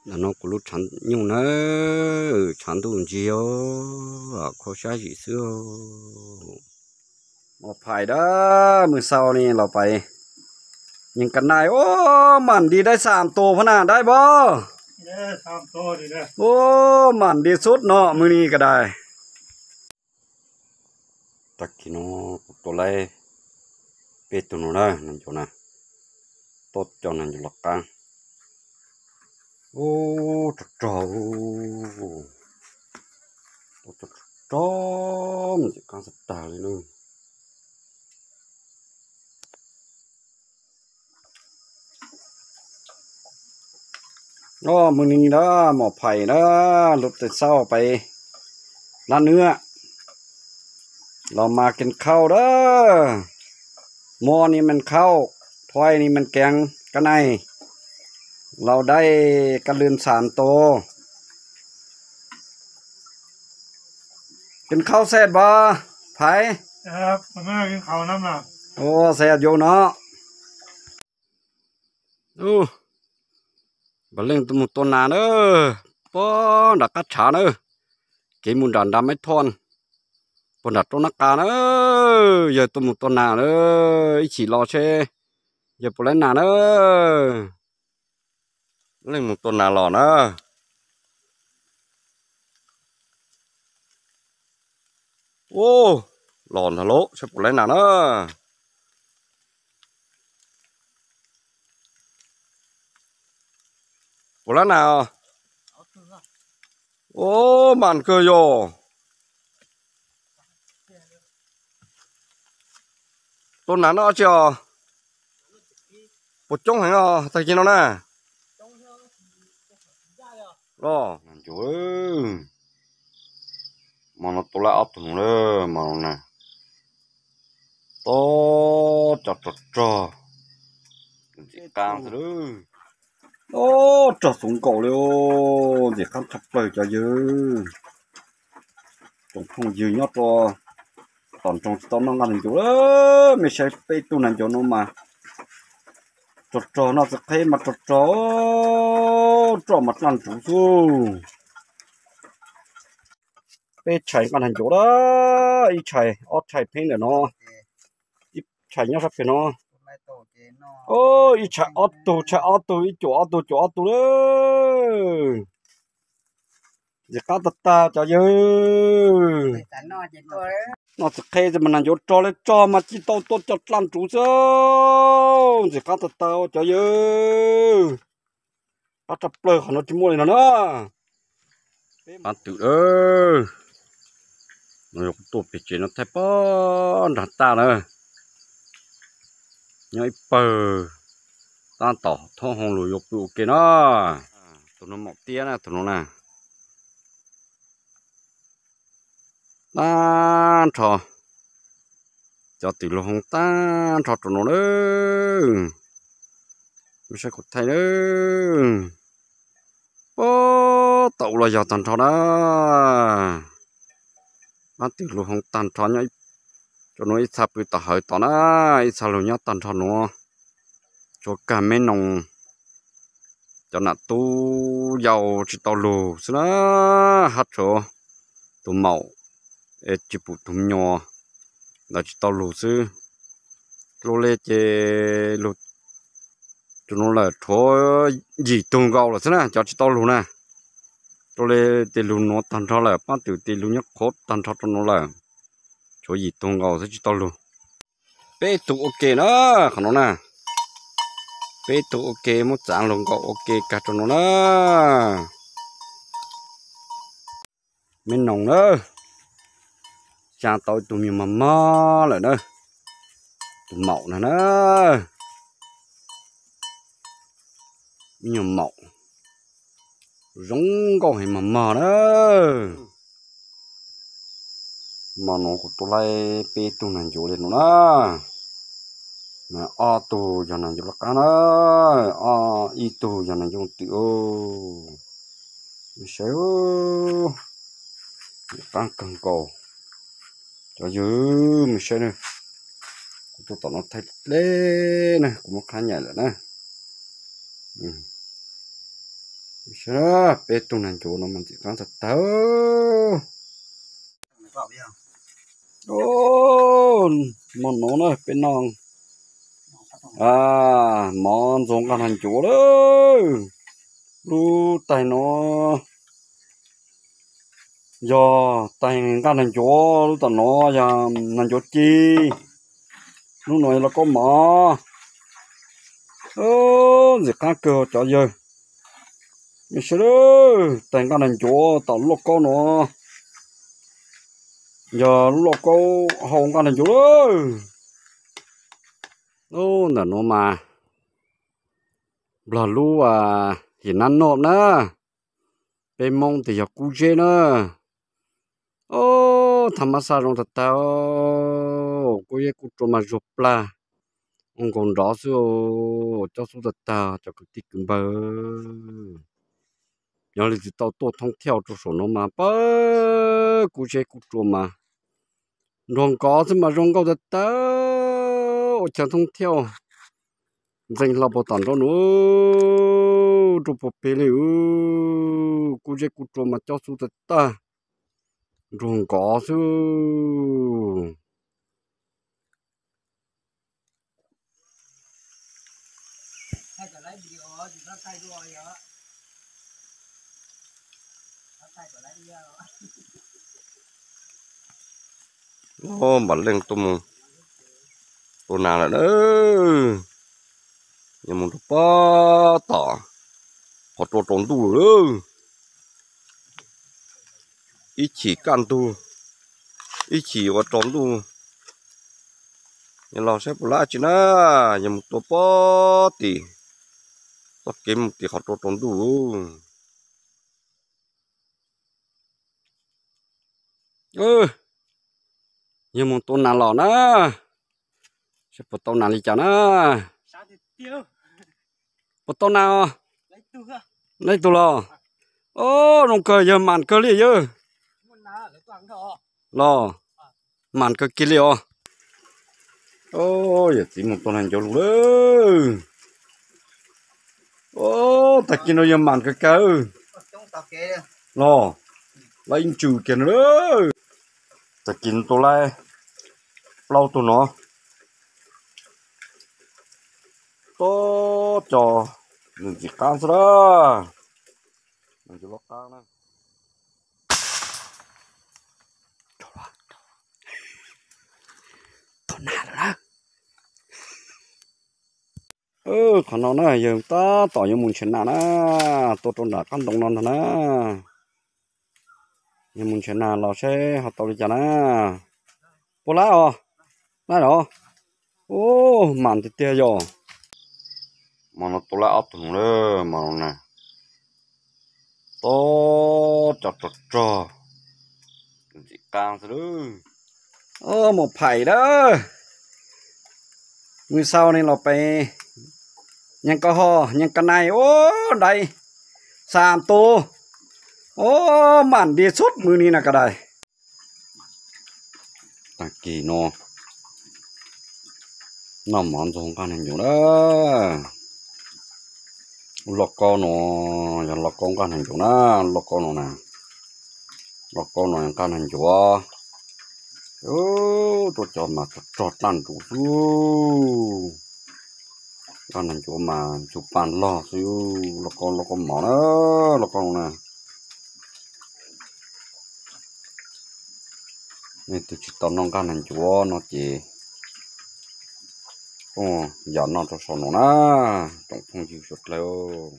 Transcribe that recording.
Ntawm no kuv lub tshav nyuj na, tshav ntuj ntsig os, kho siab zim xwb. Mos phais dab, mus xaus ni los pais. Nyeej ka nais, ub, mam nti dai xam tus phab na dai pab. Ub, mam nti xub no mus ni ka dais. Tag kis no kuv tua laib peb tug no na, nees ncuav na, tuaj coj nees ncuav los qab. Ub, rog rog, tua rog rog, ntxim qab tag tag li na. Mus ni na, mos phais na, lub tes xauj pais lab nwb los mas kees khauj dab, muaj ni mees khauj, thuaj ni mees keev, kab naig laus dai kab lwm xam tus. Kees khauj xej pab phais. Ua xej yo no. Npawg Leej tuaj mus tua nas na, puag nram qab tshav na, kev mus nram nrad Maiv Thoj, puag nram roob Nab Qa na, yawg tuaj mus tua nas na, ib chim los seb yawg puas laib nas na. Leej mus tua nas los na. Ub, los ntag lauj, seb puas laib nas na. Puas laib nas? Ub, mas kawg yog. Tua nas noj tsi os? Puas coob heev os tag kis no na? Los, hmo no tua laib ob tug no lawm, hmo no na. Tua cov rog rog, ntxim qab xwb. Ub, rog xoob nkaus li, ntxim qab tshaj plaws cov yawg. Tsoom phooj ywg nyob rau tom nroog tsis tau noj nqaij nees ncuav, mej saib peb tug nees ncuav no mas rog rog, noj txiv qheb mas rog rog, roj mas dlaj ntsuv xwb. Peb tshais nqaij nees ncuav lawm, ib tshais ob tshais pheej ntawm no, ib tshais nyob sab pem no. Ib tshais ob tug, tshais ob tug, ib cuam ob tug, cuam ob tug lawm. Ntxim qab tag tag cov yawg. Noj txiv qheb mas nees ncuav rog li, rog mas tsis tau tua cov dlaj ntsuv xwb. Ntxim qab tag tag cov yawg. Qab tshaj plaws qhov no tsis muaj li no na. Pab twm lawm. No yog kuv tuaj pem tsev no thaij pob nrag taj na. Nyob ib pawg tab tom thoob hoo lug yuav pw ua ke na. Tus no maum tiab na, tus no na. Tag nrho cov twm lug hoo tag nrho rau no na. Mej saib kuv thaij na. Puag tom ub los yog tag nrho na. Pab twm lug hoo tag nrho nyob rau nuav, ib txha pw tom hawv tom na, ib txha lug nyob tag nrho nuav. Tshuav kag meb noog, cov nam tub yau tsis tau lug xwb na, hab tshuav tus maum es tsis pum tus me nyuam ntawd tsis tau lug xwb. Dlua le ces lug rau nuav lawm tshuav yim tug nkaus lawm xwb na, cov tsis tau lug na. Dlua le tes lug nuav tag nrho lawm, pab twm tes lug nyob qhuav tag nrho rau nuav lawm, tshuav yim tug nkaus xwb tsis tau lug. Peb tug ua ke na, qhov nuav na, peb tug ua ke muab txav lug nkaus ua ke kag rau nuav na. Meb noog na, xyaa tau ib tug me nyuam mog mog lawm na, tus maum na na, me nyuam maum zoo nkauj heev mog mog na. Hmo nuav kuv tua laib peb tug nees ncuav li no na. Ob tug yog nees ncuav laj qab na, ob ib tug yog nees ncuav twm. Mej saib, qaab kawg nkaus cov yawg, mej saib na. Kuv tuaj tom no thaij dleb na, kuv muab qhab nyaim lawm na. Saib, peb tug nas ncuav no mas ntxim qab tag tag. Hmo no na peb noj mov ntxuag nqaj nas ncuav lawm. Lub taig no yog taig nqaj nas ncuav, lub tom no yog nas ncuav ci, lub no yog lauj kaub mov. Ntxim qab kawg cov yawg. Saib, taig nqaj nas ncuav tom lauj kaub no, yog lauj kaub hau nqaj nas ncuav lawm. Ntawm no mas nplog lub Him Nab Noj na, peb Hmoob tias yog Kub Zeb na. Thaj mab xaj zoo tag tag, Kub Zeb Kub Tsua mas zuag plag, ua nkaus nrov xwb, cob xub tag tag cov kwv tij kwv npawg. Yog li tsis tau tuaj thoob thiauj rau saum no mas pab Kub Zeb Kub Tsua mas nruag nkov xwb mas zoo nkauj tag tag, ua chaw thoob thiauj ntxeev hlo puag tom nraum no, rau puag pem li. Kub Zeb Kub Tsua mas cob xub tag tag, nruag nkov xwb. Npam Leej tuaj mus tua nas lawm na. Yuav mus rau pob tom qhov rua tsaus ntuj lawm. Ib chim kaj ntug, ib chim ua tsaus ntuj. Yog los saib puas laib tsi na, yog mus tua pob tim txoj kev mus tim qhov rua tsaus ntuj. Yog mus tua nas los na, saib puas tau nas li cas na. Puas tau nas os? Leej twg los? Os, zoo kawg, yawg mam kawg li yawg. Los, mam kawg kiag li os. Yawm txiv mus tua nas ncuav lug lawm. Os, tag kis no yawg mam kawg kawg. Los, lawv ib ntsws kiag no lawm. Tag kis no tua lawm plaub tug no. Tob co ntxim qab xwb lawm. Qhov no na yawg tab tom yuav mus nrhiav nas na, tuaj rau nram qab ntoo no ntag na. Yawg mus nrhiav nas los seb ho tau li cas na. Puas laib os? Laib los? Ub, mam tiag tiag yog. Hmo no tua laib ob tug lawm hmo no na. Tob co rog rog, ntxim qab xwb lawm. Mus phais dab, mus xaus ne los pem Nyeej Ka Ho, Nyeej Ka Nai, ub, dai xam tus, ub, mam di xub mws ni na ka dai. Tag kis no noj mov ntxuag nqaj nag ncuav na. Lauj kaub no yog lauj kaub nqaj nag ncuav na, lauj kaub no na, lauj kaub no yog nqaj nag ncuav. Tuaj cov mas rog rog daj nrug xwb. Nqaj nag ncuav mas ncu pa log xwb, lauj kaub, lauj kaub mov na, lauj kaub no na. Nej tus tsis tau noj nqaj nag ncuav no ces kuj yam noj rau saum no na, tsoom phooj ywg suav dlawg.